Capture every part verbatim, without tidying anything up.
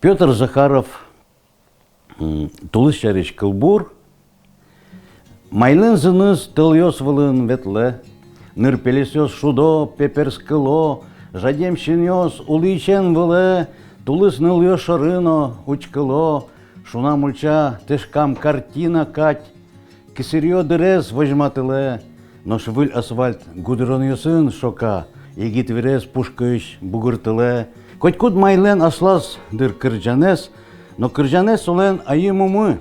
Пётр Захаров, м, «Тулыс сярысь кылбур». Майлэн зыныз тӧлъёс вылын ветлэ, ныр пелесъёс шудо, пеперскыло, жадем синъёс улӥысен вылэ, тулыс нылъёс шоры но учкыло, шунам ульча тышкам картина кадь, кисыръё дырез возьматылэ, нош выль асфальт гудронъёсын шока, егит вирез пушкысь бугыртылэ. Котькуд майлэн аслаз дыр кырӟанэз, но кырӟанэз солэн айы-мумы.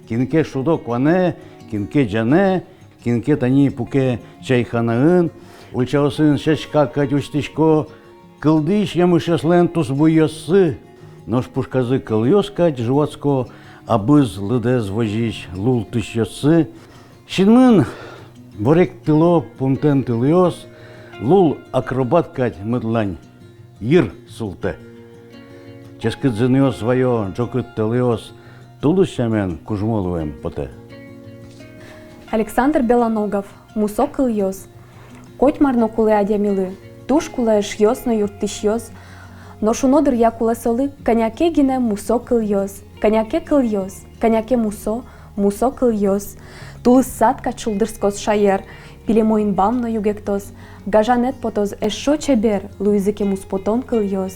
Кин ке шудо куанэ, кин ке ӟанэ, кин ке тани пуке чайханаын. Ульчаосын сяська кадь усьтӥсько кылдӥсь емышъёслэн тусбуйёссы, нош пушказы кылъёс кадь жуатско абыз лыдэз возись лул тусьёссы. Синмын воректыло пумтэм тылъёс, лул акробат кадь мыдлань йыр султэ. Ческыт зынъёс ваё ӝокыт тӧлъёс, тулыс сямен кужмо луэм потэ. Александр Белоногов, «Мусо кылъёс». Котьмар но кулэ адямилы, туж кулэ эшъёс но юрттӥсьёс, нош уно дыръя кулэ солы кӧня ке гинэ мусо кылъёс, кӧня ке кылъёс, кӧня ке мусо, мусо кылъёс. Тулыс сад кадь шулдырскоз шаер, пилемо инбам но югектоз, гажанэд потоз эшшо чебер, луизы ке муспотон кылъёс.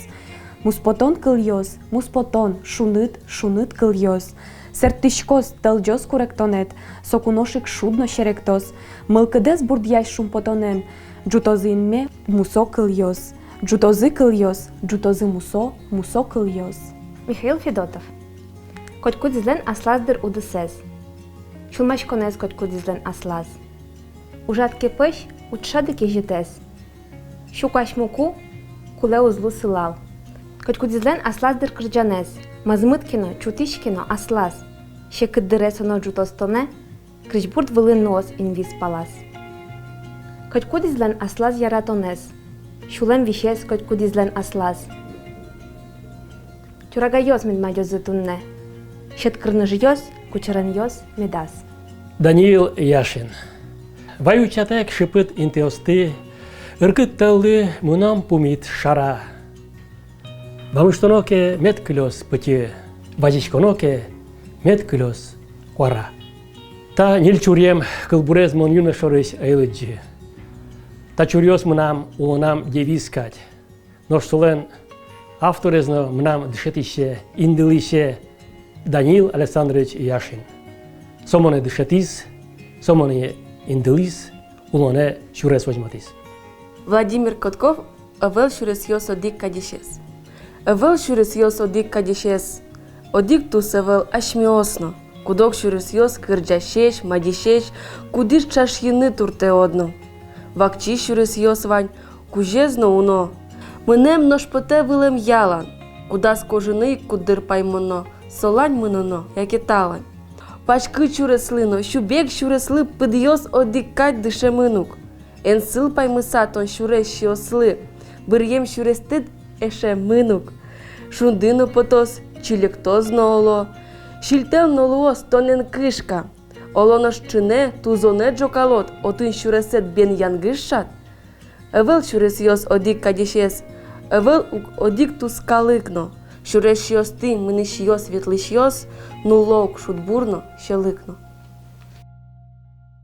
Муспотон кылъёс, муспотон, шуныт, шуныт кылъёс. Сэрттӥськоз, тӧлӟоз куректонэд, соку нош ик шуд но серектоз. Мылкыдэз бурдъясь шумпотонэн ӝутозы инме мусо кылъёс. Ӝутозы кылъёс, ӝутозы мусо, мусо кылъёс. Михаил Федотов. Котькудӥзлэн аслаз дыр удысэз. Сюлмаськонэз котькудӥзлэн аслаз. Ужад ке пӧсь, уд шӧды кезьытэз. Сю куасьмуку кулэ уз лу сылал. Котькудӥзлэн аслаз дыр кырӟанэз. Мӧзмыт ке но, чутӥсь ке но, аслаз. Секыт дыре со но ӝутоз тонэ, крезьгурт вылын нуоз инвис палаз. Котькудӥзлэн аслаз яратонэз. Сюлэм висез котькудӥзлэн аслаз. Тюрагайёс мед мадёзы туннэ. Сьӧд кырныжъёс, кучеронъёс медаз. Даниил Яшин. Вай утчатэк шыпыт интыосты, ыркыт тӧллы мыном пумит шара. Вамыштоно ке, мед кылёз пытьы, вазиськоно ке, мед кылёз куара. Та ньыль чуръем кылбурез мон юнме шорысь ӧй лыдӟы. Та чуръёс мынам улонам девиз кадь. Нош солэн авторез но мынам дышетӥсе, индылӥсе Даниил Александрович Яшин. Со монэ дышетӥз, со монэ индылӥз, улонэ сюрес возьматӥз. Владимир Котков. «Ӧвӧл сюресъёс одӥг кадесез». Ӧвӧл сюресъёс одӥг кадесез. Одӥг тус ӧвӧл асьмеос но. Куд-ог сюресъёс кырӟасесь, мадисесь, кудӥз ӵашйыны туртэ одно. Вакчи сюресъёс вань, кузез но уно. Мынэм нош потэ вылэм ялан. Кудаз кожыны ик куддыр паймоно, солань мыноно яке талань. Паськыт сюреслы но, сюбег сюреслы пыдъёс одӥг кадь дышемын ук. Эн сыл паймыса тон сюрес сиослы, быръем сюрестэд эшемын ук. Шунды но потоз, чилектоз но, оло, сильтӧм но луоз тонэн кышка. Оло нош ӵынэ, тузонэ ӝокалод, отын сюресэд бен янгыш шат. Ӧвӧл сюресъёс одӥг кадесез, ӧвӧл ук одӥг тус калык но. Сюрес сиосты мынӥсьёс-ветлӥсьёс нулло ук шудбур но, сьӧлык но.